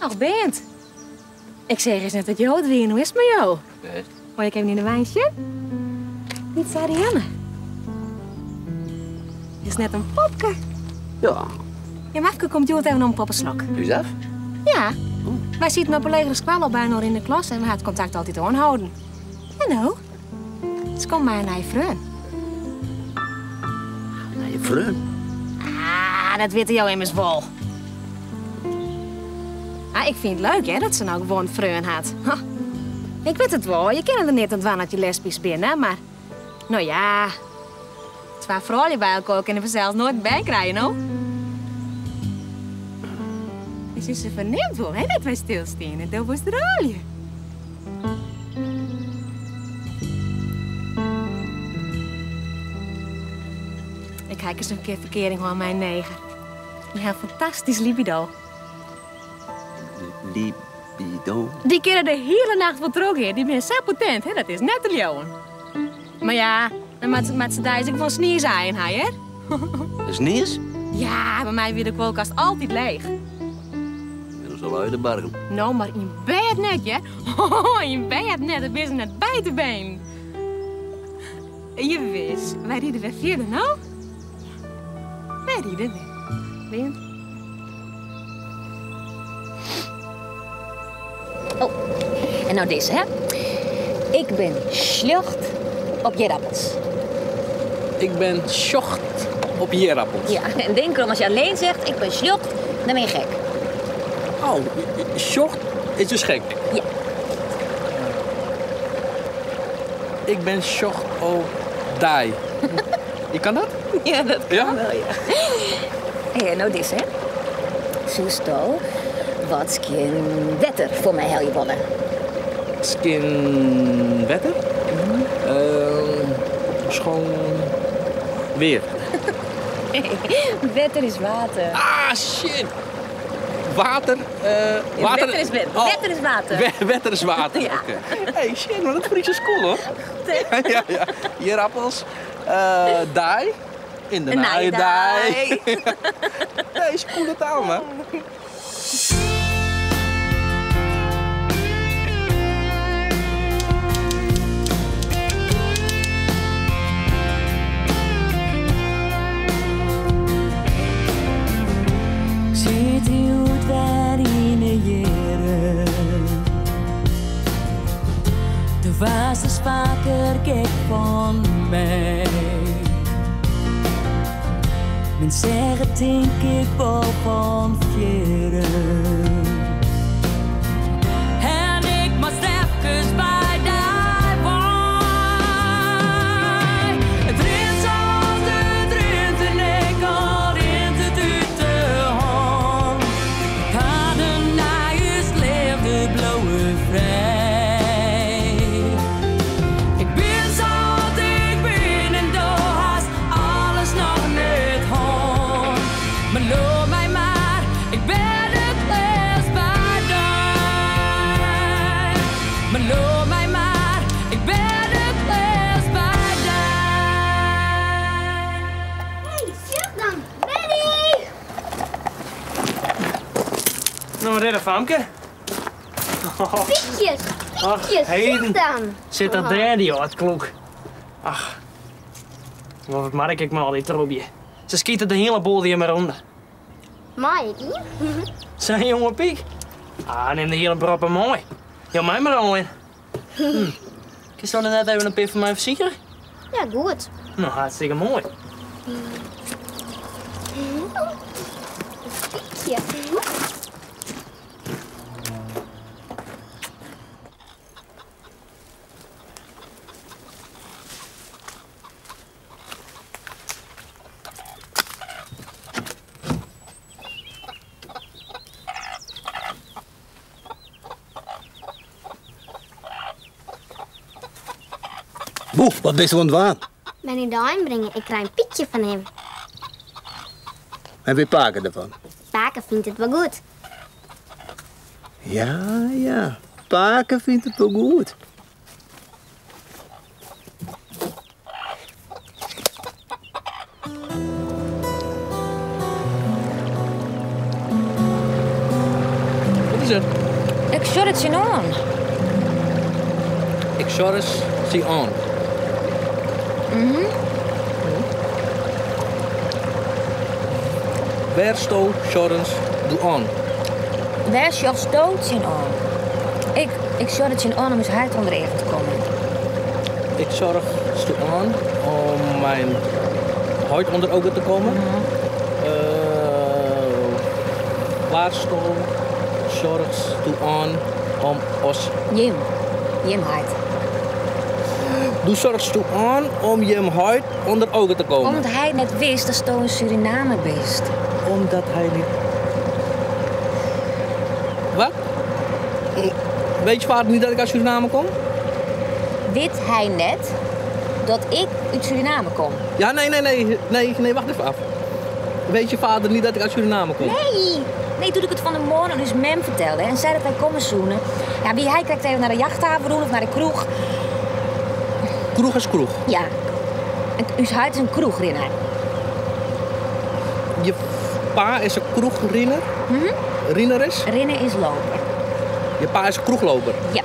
Ach, Bernd. Ik seach earst net dat jo it wiene. Hoe is it mei jo? Bêst. Mei ik even yn de wein sjen? Lytse Arianne. Is net in popke? Ja. Ja, Mafke komt hjoed even om poppeslok. Is dat? Ja. Wy sieten op 'e legere skoalle al byinoar yn de klas en we ha it kontakt altyd oanholden. En no? Se komt mei in nije freon. Nije freon? Ah, dat witte jo immers wol. Ah, ik fyn it leuk hè, dat se no gewoan in freon hat. Ik wit it wol, je kinne der neat oan dwaan as je lesbysk binne, mar no ja, twa froulju by elkoar kinne fansels noait in bern krije, no? En se fernimt wol hè, dat wy stilsteane, do wolst ruilje. Ik ha ek ris in kear ferkearing hân mei in neger. Dy ha in fantastysk libido. Libido? Dy kinne de hiele nacht wol trochgean. Dy binne sa potent, hè, dat is net te leauwen. Mar ja, dan moat se deis ek wol sniesaaien ha, hear. Snies? Ja, by my wie de kuolkast altyd leech. Binne se al út de bargen? No, mar yn bêd net, hear. Oh, yn bêd net, dat binne se net by te benen. Jawis, wy ride wer fierder, no? Wy ride wer. Beant. Oh, en no dizze, hè. Ik bin sljocht op ierappels. Ik ben sjocht op ierappels. Ja, en denk erom, as je alleen zegt ik ben sljocht, dan ben je gek. Oh, sjocht is dus gek? Ja. Ik ben sjocht op dy. Je kan dat? Ja, dat kan Ja? wel, ja. Hé, no dizze, hè. Soesto wat skjin wetter foar my helje wolle? Skjin wetter? Schoon weer. Wetter is water. Ah, shit! Water, water. Wetter is wetter. Oh. Wetter is water. Wetter is water. Ja. Oké. Hey, shit, maar dat Fries is cool, hoor. Goed, hè? Ja, ja. Ierappels. Dei. In de Een nije nije dei. dei. Nee, is coole taal, man. Ik sit hjoed wer yn 'e jierren. Do waardst ris faker gek fan my. Men segget tink ik wol fan fierren. En ik moast efkes by dy wei. It rint sa't it rint en ek al rint it út de hân. De paden nei ús leafde bliuwe frij. Ik bin sa't ik bin en do hast alles noch net hân. Mar leau my mar, ik bin it lêst by dy. Mar leau my mar, ik bin it lêst by dy. Hey, sjoch dan, Benny! No, wat is der, famke? Piekjes, Ach, piekjes, heden. sjoch dan. Sit dat dêr, dy âld klok. Ach, wat moat ik mei al dy troebje? Se skite de hiele boel hjir mar ûnder. Mei ik ien? Sa'n jonge pyk. Ah, nim de hiele proppe mei. Jou my mar oan. Kinsto der net even in pear foar my fersikere? Ja, goed. No, hartstikke moai. Piekje. Boe, wat bist oan it dwaan? Benny de ein bringe, ik krij in pykje fan him. En wit pake derfan? Pake fynt it wol goed. Ja, ja, pake fynt it wol goed. Wat is it? Ik sjoch der tsjinoan. Ik sjorres sy oan. Wêr sto sjorrens doe oan? Wêr sjochsto tsjinoan? Ik, ik sjoch der tsjinoan om ús heit ûnder eagen te kommen. Ik zorg sto oan om mijn huid onder ogen te komen. Waar sto zorg toe aan om os. Jim. Jim heit. Doe zorgst toe aan om jim huid onder ogen te komen. Omdat hy net wist datsto in Suriname bist. Omdat hij niet. Wat? Weet je vader niet dat ik uit Suriname kom? Wit hy net dat ik út Suriname kom? Ja, nee, nee, nee, nee, nee, wacht even af. Weet je vader niet dat ik uit Suriname kom? Nee! Nee, toen ik het van de morgen aan ús mem fertelde en sei dat wy komme soene. Ja, wie hy krekt even nei de jachthaven rûn of nei de kroech. Kroech is kroech. Ja. En ús heit is in kroechrinner. Je pa is een kroegrinner? Rinner is? Rinne is lopen. Je pa is een kroegloper. Ja.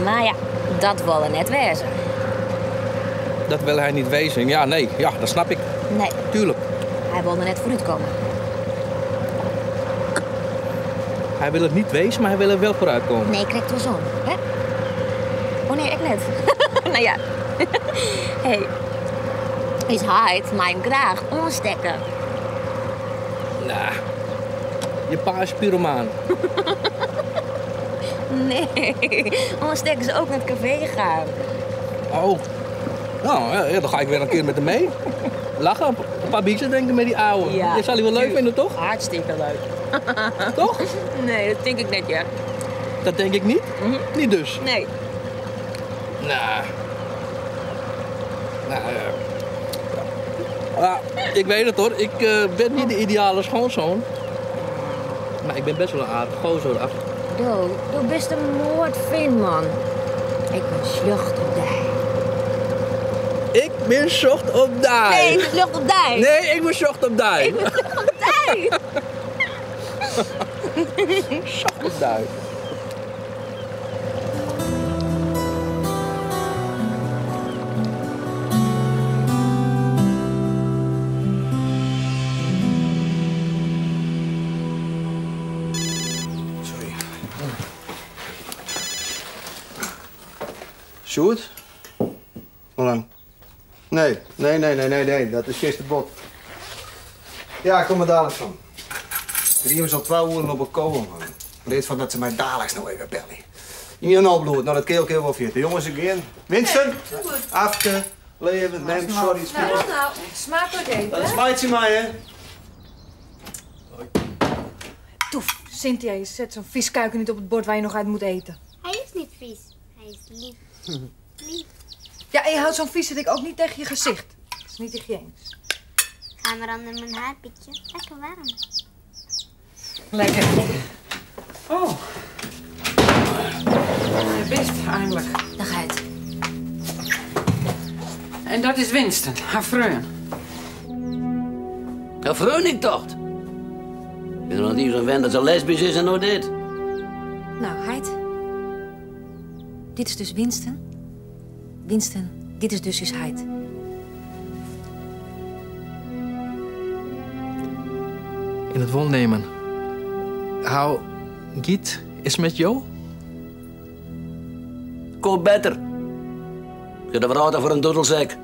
Mar ja, dat wol er net wêze. Dat wil hij niet wezen. Ja, nee, ja, dat snap ik. Nee. Tuurlijk. Hy wol der net foarút komme. Hij wil het niet wezen, maar hij wil er wel vooruit komen. Nee, krekt oarsom, hè? Oh nee, ik net. Nou ja. Hey. Ús heit mei him graach oanstekke. Nou, je pa is pyromaan. Nee, oanstekke is ook naar het café gaan. Oh. Nou, ja, ja, dan ga ik weer een keer met hem mee. Lachen, een paar biertjes drinken met die ouwe. Ja. Dat zal hij wel leuk vinden, toch? Hartstikke leuk. Toch? Nee, dat denk ik net, ja. Dat denk ik niet. Niet dus. Nee. Nou. Nou, ja. Ja, ik weet het hoor. Ik ben niet de ideale schoonzoon. Maar ik ben best wel een aardig gozer. Af. Do, do bist in moardfint, man. Ik ben sljocht op dij. Ik ben zocht op dij. Nee, ik ben sljocht op dij. Nee, ik ben zocht op dij. Ik ben sljocht op dij. Zocht op dij. Sorry. Sjoerd? Hoe lang? Nee, nee, nee, nee, nee, nee. Dat is eerst de bot. Ja, ik kom er dadelijk van. De riem is al 12 uur op het komen, man. Lees van dat ze mij dadelijk nog even bellen. Hier nou bloed, nou dat keel keel wel viert. De jongens again. Winston, Afke, Leven, mem, sorry. Nou, nou, smakelijk eten. Dat spijt je mij, hè? Toef, Cynthia, je zet zo'n vies kuiken niet op het bord waar je nog uit moet eten. Hij is niet vies. Hij is lief. Lief. Ja, en je houdt zo'n viezerik ook niet tegen je gezicht. Dat is niet hygiënisch. Ga maar onder mijn haar, Pietje. Lekker warm. Lekker. Oh. Je bist eindelijk. Dag, heit. En dat is Winston, haar freon. Haar freon, ik dacht. Ik ben er nog niet zo'n wend dat ze lesbisch is en nou dit. Nou, heit. Dit is dus Winston. Winston, dit is dus uw heit. In het wolnemen. How giet is met jou? Koop beter. Je de verhaal voor een doedelzak.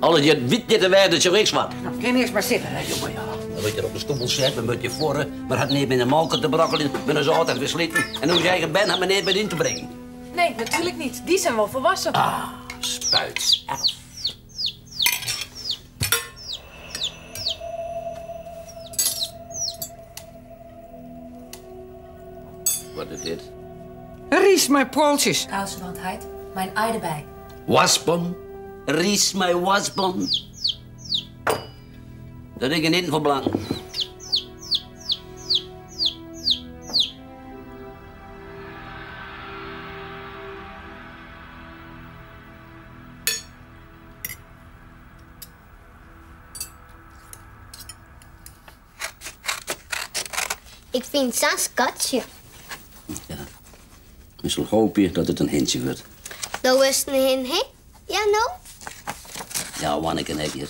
Alles je wit niet te wijden, dat je niks wat. Nou, kun je eerst maar zitten, hè, jongen. Ja, dan word je op de stoel zetten, dan moet je voren, maar het niet met een malken te brokkelen, met een altijd versleten. En hoe je eigen bent, had meneer bij in te brengen. Nee, natuurlijk niet. Die zijn wel volwassen. Ah, spuit. Wat is dit? Ries mijn pooltjes. Kousenband, heit. Mijn ei erbij. Wasbom. Ries mijn wasbom. Dat ik niet voor blank. Ik vind zo'n skatje. We sil hoopje dat it in hintsje wurdt. Do wurdst in hin, hè? Ja, no? Ja, Wanneke en ik hjir.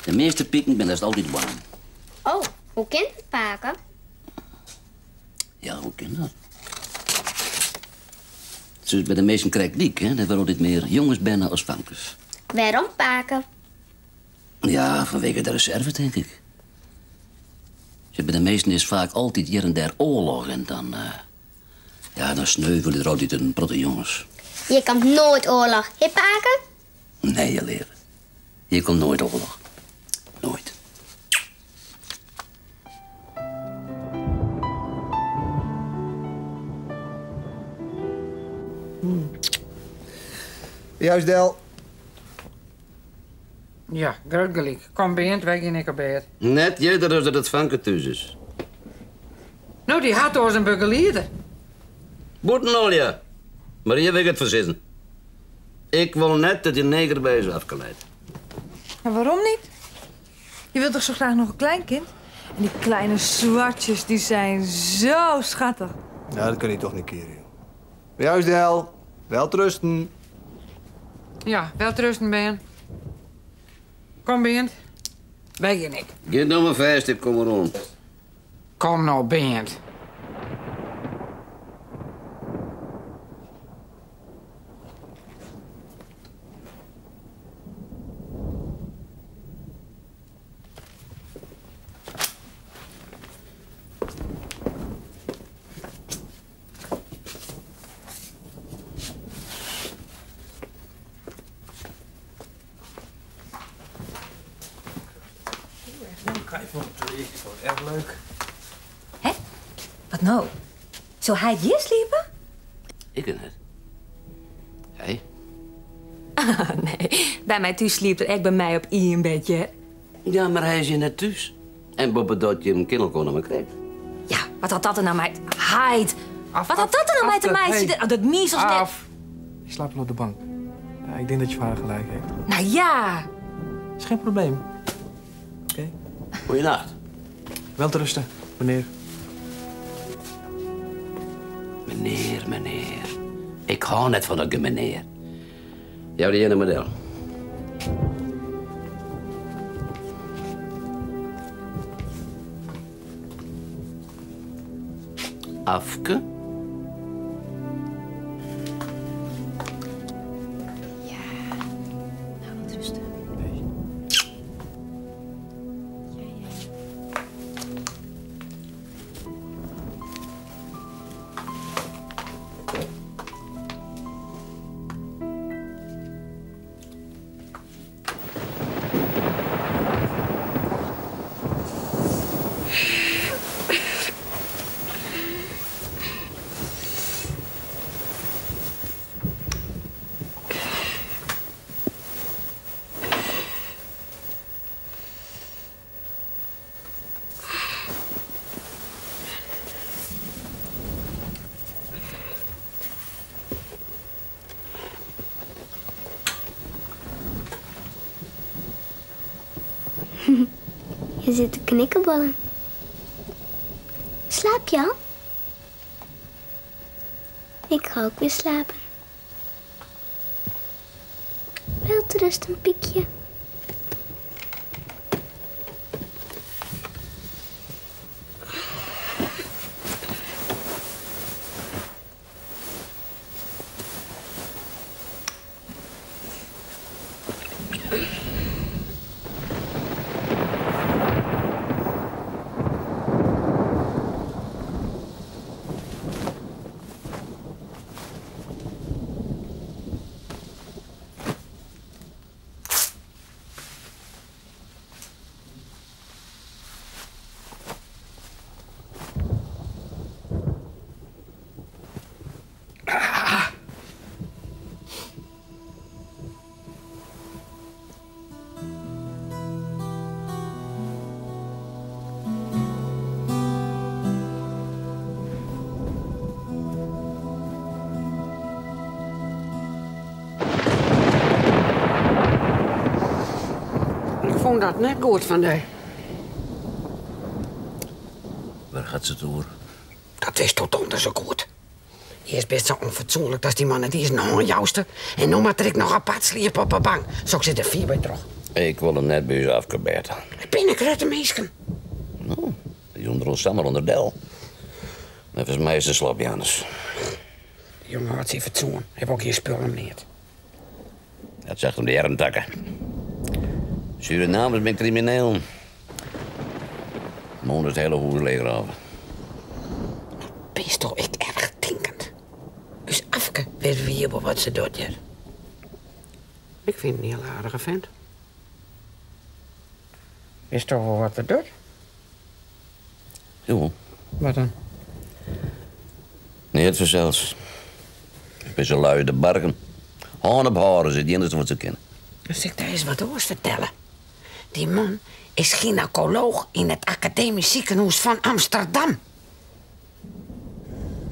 De measte piken binne hast altyd warm. Oh, hoe kin dat, pake? Ja, hoe kin dat? It is by de measten krekt lyk, hè? Der wurde altyd mear jonges berne as famkes. Wêrom, pake? Ja, fanwege de reserve, tink ik. Sjoch, by de measten is faak altyd hjir en dêr oarloch en dan, ja, dan sneuvelje der altyd in protte jonges. Hjir komt noait oarloch, hè, pake? Nee, je leave. Hjir komt noait oarloch. Noait. Juist, Del. Ja, grut gelyk. Kom Beant, wy gean ek op bêd. Net earder as dat it fanke thús is. No, dy hat oars in begelieder. Bûten al, ja. Mar hjir wit ik it foar sizzen. Ik wol net dat dy neger by ús Afke leit. Maar waarom niet? Je wilt toch zo graag nog een kleinkind? En die kleine zwartjes, die zijn zo schattig. Ja, dat kan hij toch niet keren, joh. Juist, Del. Welterusten. Ja, welterusten, bern. Kom, Beant. Wy gean ek. Gean no mar fêst, ik kom deroan. Kom no, Beant. Erg leuk. Hè? Wat no? Sil hy hjir sliepe? Ik net. Hy? Nee, by my thús sliept er ek by my op ien bedje. Ja, mar hy is hjir net thús. En boppedat jim kinne elkoar noch mar krekt. Ja, wat hat dat der nou mei... Heit! Wat hat dat der nou mei te meitsjen? Oh, dat miezels net... Af. Ik slaap wel op de bank. Ja, ik denk dat je vader gelijk heeft. Nou ja! Is geen probleem. Oké. Goeienacht. Welterusten, meneer. Meneer, meneer. Ik hou net fan dat gemeneer. Jou dy ene model. Afke? Ja, nou wat rusten. Je zit te knikkenbollen. Slaap je al? Ik ga ook weer slapen. Welterusten, Piekje. Ik fûn dat net goed fan dy. Wêr hat se it oer? Dat witsto donders sa goed. Earst bist sa ûnfatsoenlik datst dy man net iens in hân jouste. En no moat er ek noch apart sliepe op 'e bank. Soks is der fier by troch. Ik wol him net by ús afke bêd. It binne grutte minsken. No, dy ûnder ons samar ûnder del. Neffens my is de slop Jannes. Dy jonge hâldt syn fatsoen. Hy wol gjin spul om neat. Dat zegt om de earmtakken. Surinamers binne kriminelen. Moarn is it hiele hûs leechrôve. Bisto ek erchtinkend? Us Afke wit wier wol wat se docht hjir. Ik fyn it in hiel aardige fint. Witsto wol wat er docht? Jawol. Wat dan? Neat fansels. Ik bin sa lui as de bargen. Hân op hâlde is it iennichste wat se kinne. Dan sil ik dy ris wat oars fertelle. Dy man is gynakolooch yn it Akademysk Sikehûs fan Amsterdam.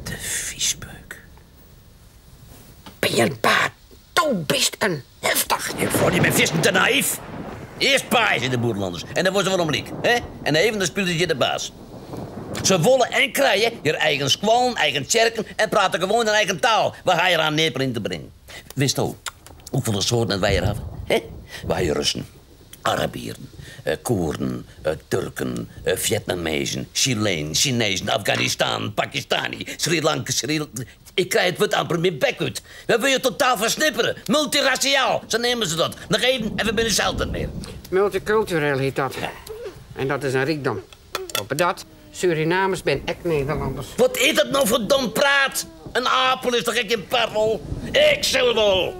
De fiespeuk. Beerbaard, do bist in heftich. Ik fûn dy mei fiersten te nayf. Earst paaie se de bûtenlanners en dan wurde se wer omlyk. Hè? En even dan spilet hjir de baas. Se wolle en krije hjir eigen skoallen, eigen tsjerken en prate gewoan in eigen taal. Wy ha hjir aan neat mear yn te bringen. Witsto hoefolle soarten dat wy hjir hawwe? Hè? Wy ha hjir Russen, Arabieren, Koerden, Turken, Fjetnamezen, Chilenen, Sinezen, Afganistanen, Pakistani, Sri Lanka, Sri. Ik krij it wurd amper myn bek út. Wy wurde totaal fersnippere. Multirassiaal, sa neame se dat. Noch even en we binne sels net mear. Multykultureel hjit dat. En dat is in rykdom. Boppedat, Surinamers binne ek Nederlanners. Wat is dat no foar dom praat? In apel is toch ek gjin parel? Ik sil wol!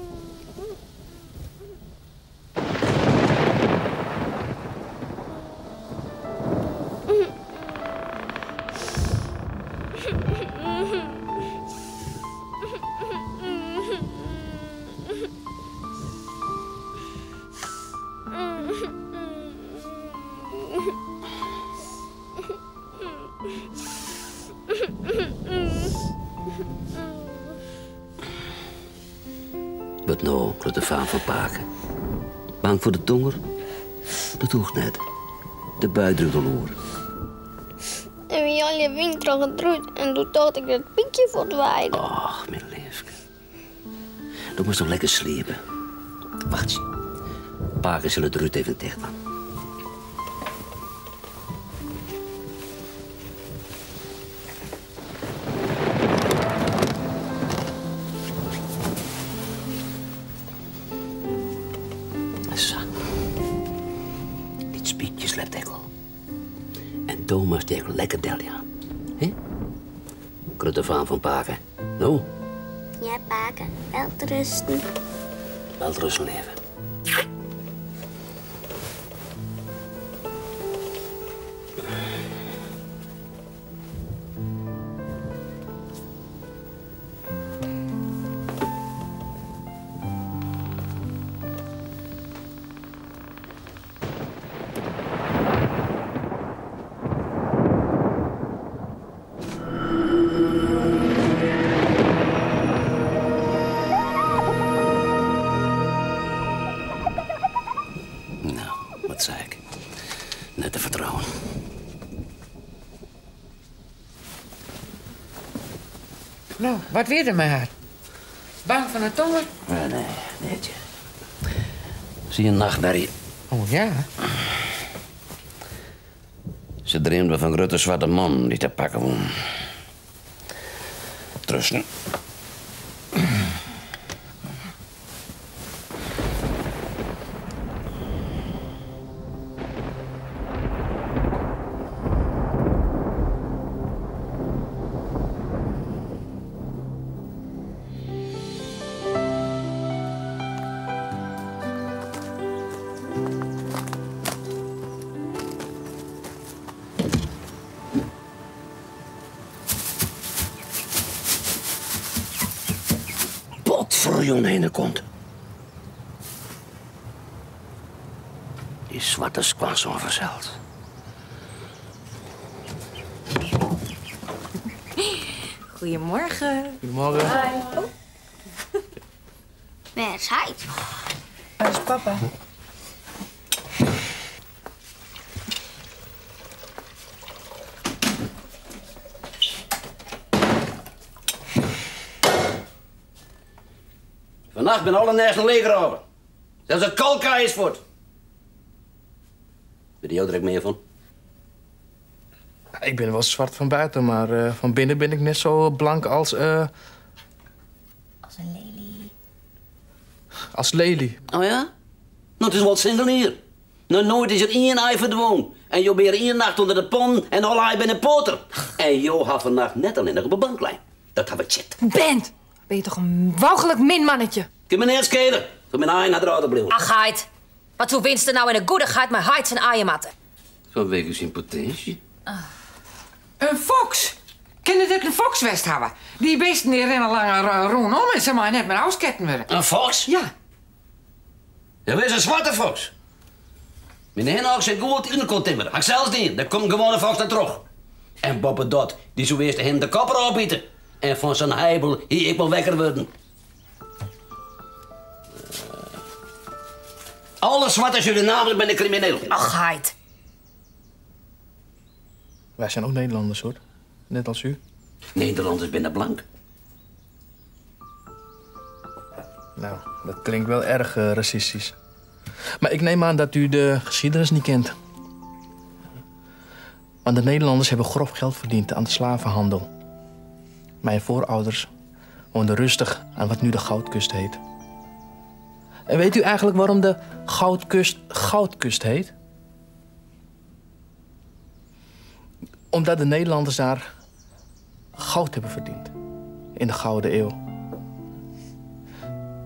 Wat no, grutte faam fan pake? Bang foar de tonger? Dat hoecht net. De bui driuwt al oer. Der wie allegear wyn troch it rút en doe tocht ik dat it pykje fuortwaaide. Och, myn leafke. Do moatst noch lekker sliepe. Wachtsje. Pake sil it rút even ticht dwaan. Sa. Dit Piekje sliept ek al. En do moatst dy ek lekker deljaan. Hè? Grutte faam fan pake. No? Ja, pake. Welterusten. Welterusten, leave. Nou, wat sei ik? Net te fertrouwen. No, wat wie der mei har? Bang fan de tonger? Nee, nee, net. Se hie in nachtmerje. Oh ja? Se dreamde fan grutte swarte mannen dy't har pakke woenen. Trusten. Potferjûn hinne komt. Dy swarte skoansoan fansels. Goedemorgen. Goedemorgen. Hi. Oh. Wêr is heit? Waar is papa? Fannacht binne alle nêsten leechrôve. Sels it kalkkaai is fuort. Witte jo der ek mear fan? Ik bin wol swart fan buiten, mar eh, fan binnen bin ik net sa blank as. Eh, as in lelie. As lelie. Oh ja? No, it is wol singelier. Noch noait is der ien aai ferdwûn. En jo binne ien nacht ûnder de pannen en alle aaien binne poater. En jo ha fannacht net allinnich op 'e bank lein. Dat haw ik tsjit. Bent, bin je toch in walchlik min mannetje. Kin my neat skele. Foar myn aaien hat er âlder bliuwe. Ach heit, wat soe Winston no yn 'e goedichheid mei heit syn aaien moatte? Fanwege syn potinsje. In foks! Kin it ek in foks west hawwe? Dy bisten dy rinne langer rûnom en se meie net mear ôfsketten wurde. In foks? Ja. Dat is in swarte foks. Myn hinhok sit goed yn elkoar timmere. Ha ik sels dien. Dêr komt in gewoane foks net troch. En boppedat, dy soe earst de hin de kop derôf bite. En fan sa'n heibel hie ik wol wekker wurden. Alle swarte Surinamers binne krimineel. Ach, heit. Wij zijn ook Nederlanders, hoor. Net als u. Nederlanders binne blank. Nou, dat klinkt wel erg eh, racistisch. Maar ik neem aan dat u de geschiedenis niet kent. Want de Nederlanders hebben grof geld verdiend aan de slavenhandel. Mijn voorouders woonden rustig aan wat nu de Goudkust heet. En weet u eigenlijk waarom de Goudkust Goudkust heet? Omdat de Nederlanders daar goud hebben verdiend. In de Gouden Eeuw.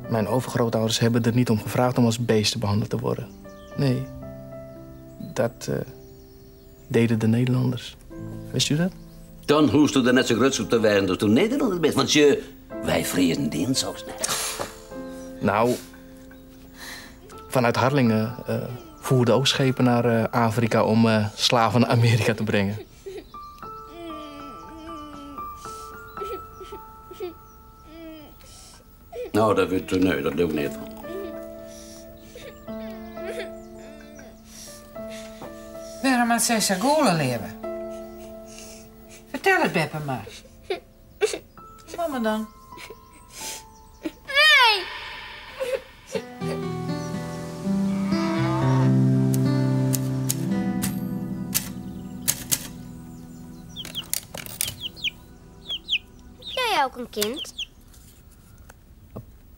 Mijn overgrootouders hebben er niet om gevraagd om als beesten behandeld te worden. Nee, dat eh, deden de Nederlanders. Wist u dat? Dan hoest u er net zo grutsk op te wêzen as do Nederlander bist. Want je, wy Friezen dienen soks net. Nou, vanuit Harlingen eh, voerden ook schepen naar eh, Afrika om eh, slaven naar Amerika te brengen. Nou, dat wit, nee, dat leau ik net fan. Wêrom moat sy sa gûle, leave? Fertel it beppe mar. Mama dan? Nee! Heb jij ook een kind?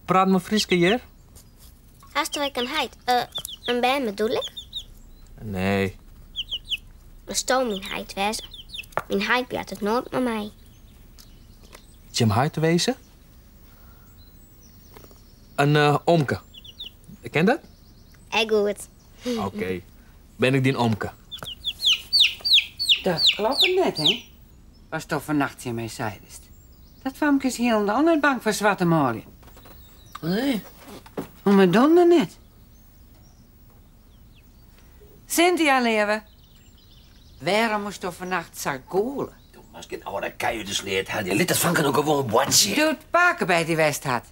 Praat mar Frysk hjir? Hast ek in heit? Eh, in bern bedoel ik? Nee. Wolsto myn heit wêze? Myn heit praat noait mei my. Jim heit te wezen? In eh, omke. Kin dat? Ek goed. Oké. Ben ik dyn omke? Dat kloppet net, hè? Watsto fannacht tsjin my seidest. Dat famke is hielendal net bang foar swarte manlju. Nee. Om 'e donder net. Cynthia, leave. Wêrom moasto fannacht sa gûle? Do moatst gjin âlde kij út de sleat helje. Lit dat fanke no gewoan boartsje. Doe't pake by dy west hat.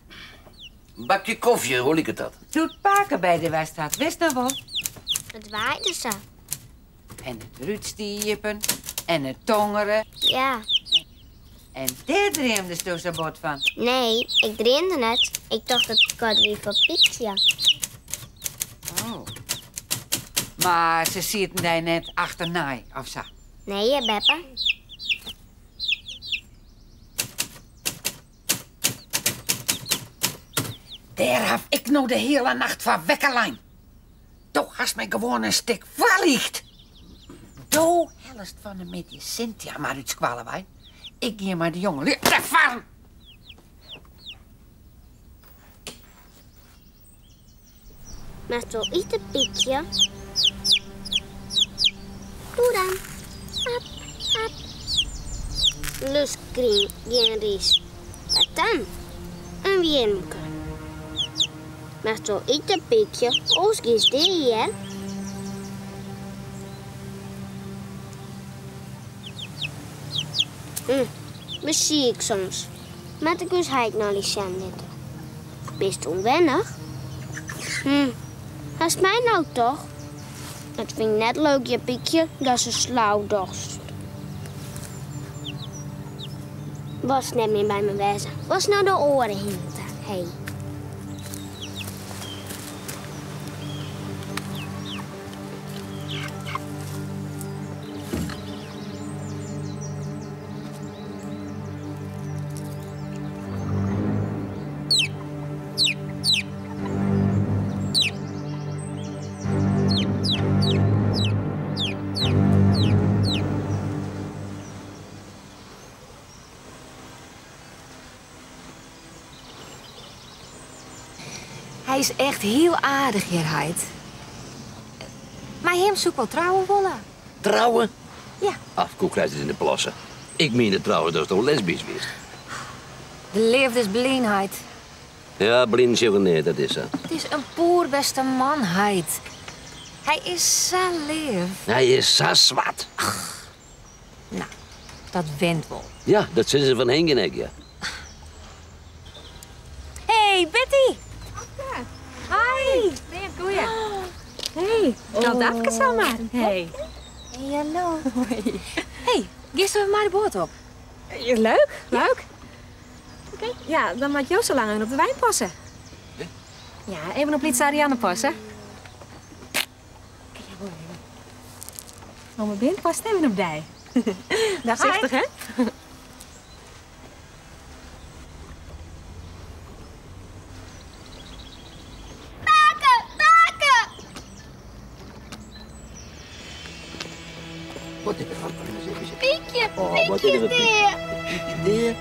In bakje kofje, hoe liket dat? Doe't pake by dy west hat, witst noch wol? It waaide sa. En it rút stie iepen en it tongere. Ja. En dêr dreamdesto sa bot fan? Nee, ik dreamde net. Ik tocht dat it koart wie foar Piekje. Oh. Mar se sieten dy net achternei, of sa? Nee, hear, beppe. Dêr haw ik no de hiele nacht foar wekker lein. Do hast my gewoan in stik foarliigd. Do hellest fan 'e middei Cynthia mar út skoalle wei. Ik gean mei de jongelju te farren. Moatst wol ite, Piekje? Doe dan. Hap, hap. Lust grien, gjin rys. Wat dan? In wjirmke. Moatst wol ite, Piekje, oars giest dea, hear. Hm, bist siik soms. Moat ik ús heit nochris sjen litte? Bist ûnwennich? Hm, hast my no toch? It fyn ik net leuk, hear Piekje, datst sa slau dochst. Wolst net mear by my wêze? Wolst nei de oare hin ta? Hé. Hy is echt hiel aardich hjir, heit. Mei him soe ik wol trouwe wolle. Trouwe? Ja. Afke, hoe krijst it yn de plasse? Ik miende trouwens datsto lesbysk wiest. De leafde is blyn, heit. Ja, blinen sjogge neat, dat is sa. It is in poerbêste man, heit. Hy is sa leaf. Hy is sa swart. Ach, no, dat went wol. Ja, dat sizze se fan Henk ek, ja. Hey, Betty! Hi! Goeie. Hey, dat Afke samar. Hey. Hey, hallo. Hey, giest mei de boat op? Leuk, leuk. Oké, ja, dan moat Jo sa lang even op de wyn passe. Ja, even op lytse Ariane passe. Ome Bin past even op dy. Dag, Voorzichtig, hè? Pake, pake! Wat is er? Piekje, Oh, wat Piekje is er? is dea. Piekje dea?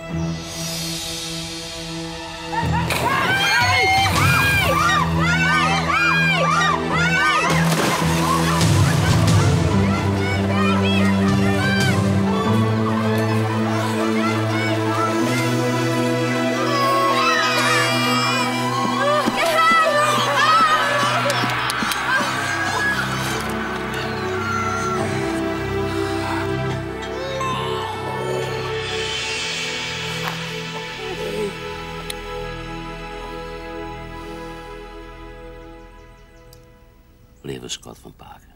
Leave skat fan pake.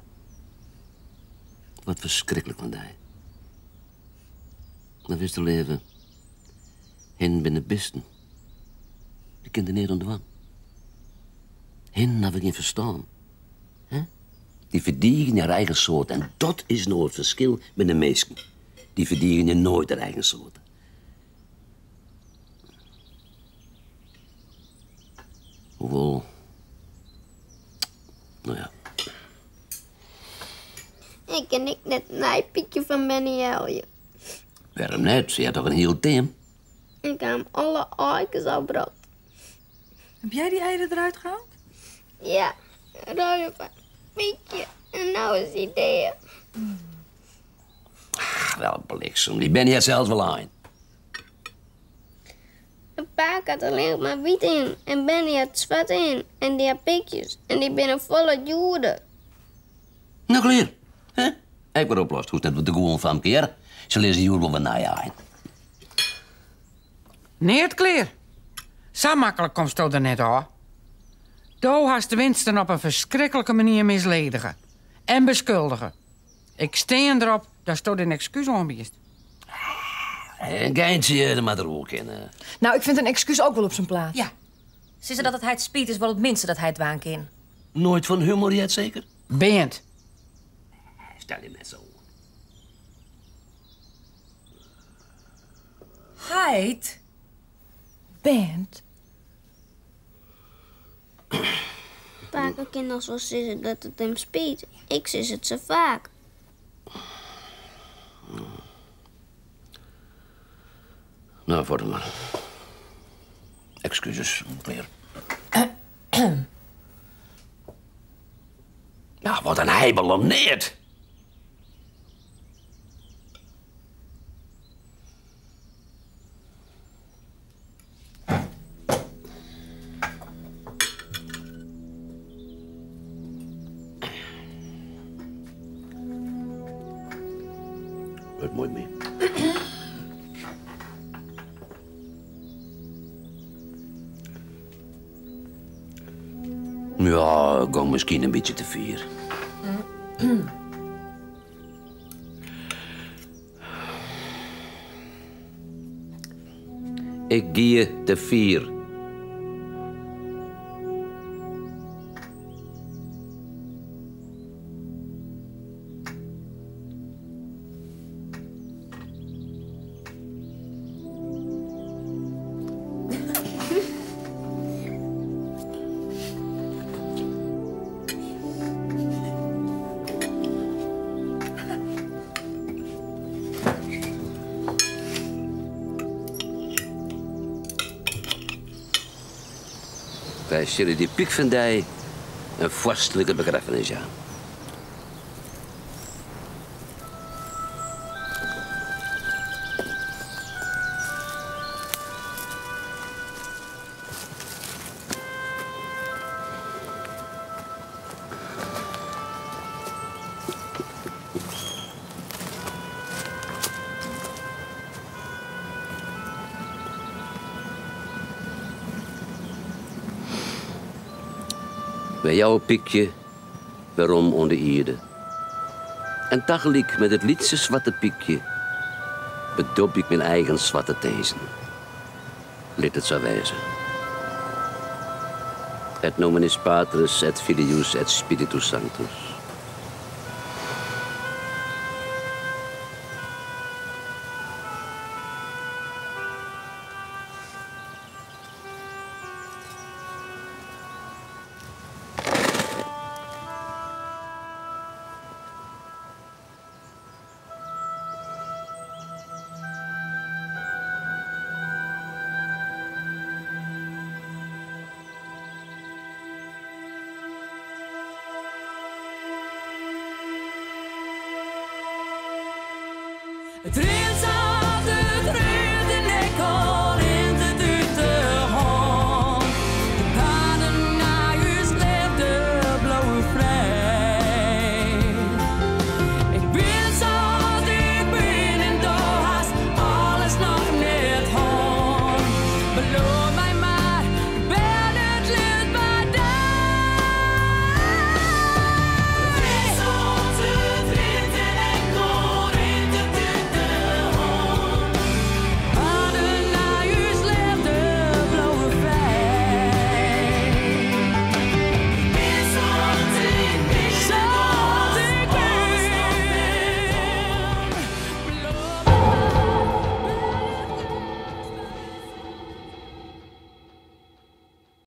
Wat ferskriklik fan dy. Dan witsto leave, hinnen binne bisten. Dy kinne der neat oan dwaan. Hinnen hawwe gjin ferstân. Hè? Dy ferdigenje har eigen soart en dat is no it ferskil mei de minsken. Dy ferdigenje noait har eigen soart. Hoewol, no ja. Ik kin ek net in nij pykje fan Bennie helje. Wêrom net? Se hat toch in hiel team? Ik ha him alle aaikes al brocht. Heb jij die eieren eruit gehaald? Ja, ruil foar Piekje. En no is hy dea. Ach, wel bliksem. Dy Bennie hat sels wol aaien. De pake hat allinnich mar wite hinnen en Bennie hat swarte hinnen en dy ha pykjes en dy binne folle djoerder. No klear, hè? Ek wer oplost. Hoechst net wat te gûlen, famke, hear. Se lizze hjoed wol wer nije aaien. Neat klear. Sa maklik komsto der net ôf. Do hast Winston op in ferskriklike manier misledige en beskuldige. Ik stean derop datsto dyn ekskús oanbiedst. In geintsje, dat moat der oer kinne. Nou, ik vind een excuus ook wel op zijn plaats. Ja. Sizze dat it heit spyt is wol it minste dat hy dwaan kin. Noait fan humor heard seker? Beant. Stel je net sa oan. Heit. Beant. Pake kin dochs wol sizze dat it him spyt. Ik sis it sa faak. No, fuort mar. Ekskuses, klear. Nou, wat in heibel om neat. It muoit my. Ja, ik gong miskien in bytsje te fier. Ik gie te fier. Wy sille dy pyk fan dy in foarstlike begraffenis jaan. Wy jouwe Pykje werom oan de ierde. En tagelyk met it lytse swarte pykje bedobje ik myn eigen swarte tinzen. Lit it sa wêze. Et nominis Patris et Filius et Spiritus Sanctus. It rint.